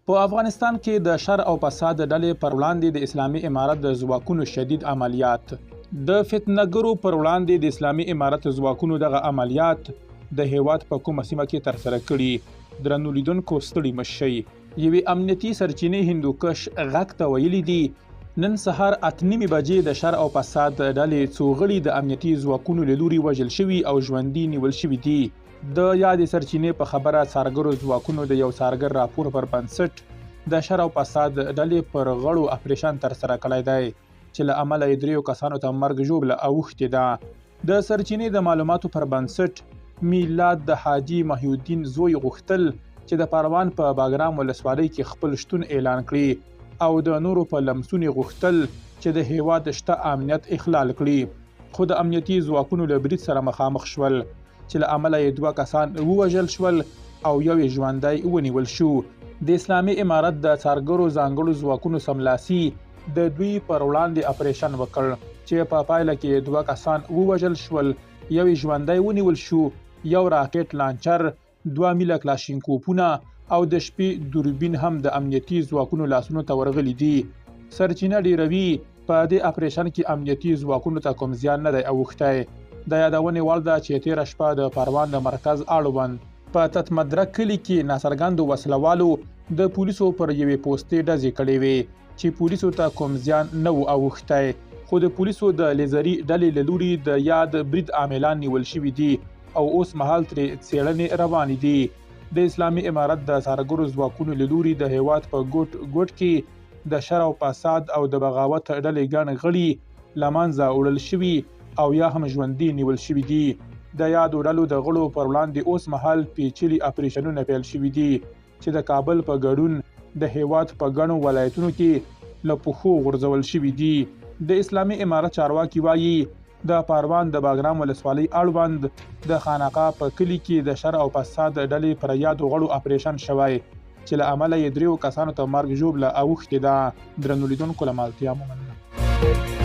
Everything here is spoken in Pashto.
په افغانستان کې د شر او فساد ډلې پر وړاندې د اسلامي امارت د ځواکونو شدید عملیات. د فتنهګرو پر وړاندې د اسلامي امارت ځواکونو دغه عملیات د هیواد په کومه سیمه کې ترسره کړي؟ درنو لیدونکو، ستړي مه شئ. یوې امنیتي سرچینې هندوکش غږ ته ویلي دي، نن سهار 8:30 بجې د شر او فساد ډلې څو غړي د امنیتي ځواکونو له لوري وژل شوي او ژوندي نیول شوي دي. د یادې سرچینې په خبره، څارګرو ځواکونو د یو څارګر راپور پر بنسټ د شر او فساد ډلې پر غړو اپریشن ترسره کړی دی، چې له امله یې دریو کسانو ته مرګ ژوبله اوښتې ده. د سرچینې د معلوماتو پر بنسټ، میلاد د حاجي محی الدین زوی غوښتل چې د پروان په باګرام ولسوالۍ کې خپل شتون اعلان کړي او د نورو په لمسون یې غوښتل چې د هېواد شته امنیت اخلال کړي، خو د امنیتي ځواکونو له برید سره مخامخ شول، چې له امله یې دوه کسان ووژل شول او یو یې ژوندی ونیول شو. د اسلامي امارت د څارګرو ځانګړو ځواکونو سملاسي د دوی پر وړاندې اپریشن وکړ، چې په پایله کې یې دوه کسان ووژل شول، یو یې ژوندی ونیول شو، یو راکټ لانچر، دوه میله کلاشینکوپونه او د شپې دوربین هم د امنیتي ځواکونو لاسونو ته ورغلي دي. سرچینه ډېروي، په دې اپریشن کې امنیتي ځواکونو ته کوم زیان نه دی اوښتی. د یادونې وړ ده چې تېره شپه د پروان د مرکز اړوند په تتمدره کلي کې ناڅرګندو وسلهوالو د پولیسو پر یوې پوستې ډزې کړې وې، چې پولیسو ته کوم زیان نه و اوښتی، خو د پولیسو د لیزري ډلې له لوري د یاد برید عاملان نیول شوي دي او اوس مهال ترې څېړنې روانې دي. د اسلامي امارت د څارګرو ځواکونو له لوري د هېواد په ګوټ ګوټ کې د شر او فساد او د بغاوت ډلې ګڼ غړي له منځه وړل شوي او یا هم ژوندي نیول شوي دي. د یادو ډلو د غړو پر وړاندې اوس مهال پیچلي اپریشنونه پیل شوي دي، چې د کابل په ګډون د هېواد په ګڼو ولایتونو کې له پښو غورځول شوي دي. د اسلامي امارت چارواکي وايي، د پروان د باګرام ولسوالۍ اړوند د خانقاه په کلي کې د شر او فساد ډلې پر یادو غړو اپریشن شوی، چې له امله یې دریو کسانو ته مرګ ژوبله اوښتې ده. درنو لیدونکو، له مالتیا مو مننه.